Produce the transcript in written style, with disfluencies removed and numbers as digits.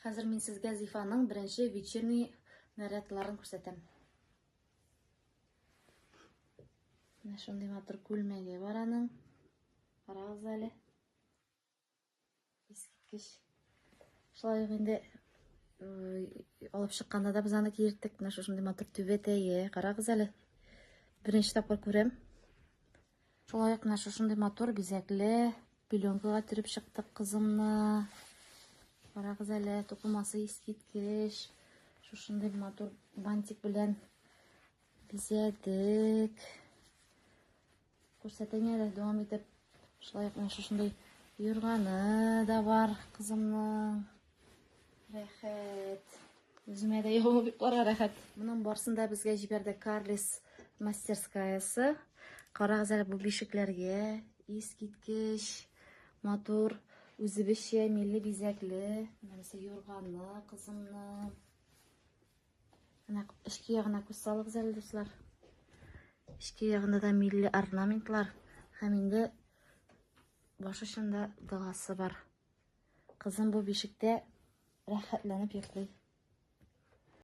Хәзер мин сезгә Зифаның беренче вечерний нарядларын күрсәтәм. Менә шундый матур күлмәге бар аның. Карагыз әле. Искиткеч. Шулай ук инде алып чыкканда да без аны киерттек. Менә шушындый матур түбәтәе. Карагыз әле. Беренче тапкыр күрәм. Шулай ук менә шушындый матур бизәкле пеленкага төреп чыктык кызымны. Карагыз әле, тукымасы искиткеч. Шушындый матур бантик белән бизәдек. Күрсәтәм әле, дәвам итеп. Шулай ук менә шушындый юрганы да бар кызымның. Рәхәт. Үземә дә ябынып йокларга рәхәт. Моның барсын да безгә җибәрде Карлис мастерскаясы. Карагыз әле бу бишекләргә. Искиткеч матур, үзебезчә милли бизәкле. Менә юрганы кызымның. Менә эчке ягына күз салыгыз әле, дуслар. Эчке ягында да милли орнаментлар һәм инде баш очында догасы бар. Кызым бу бишектә рәхәтләнеп йоклый.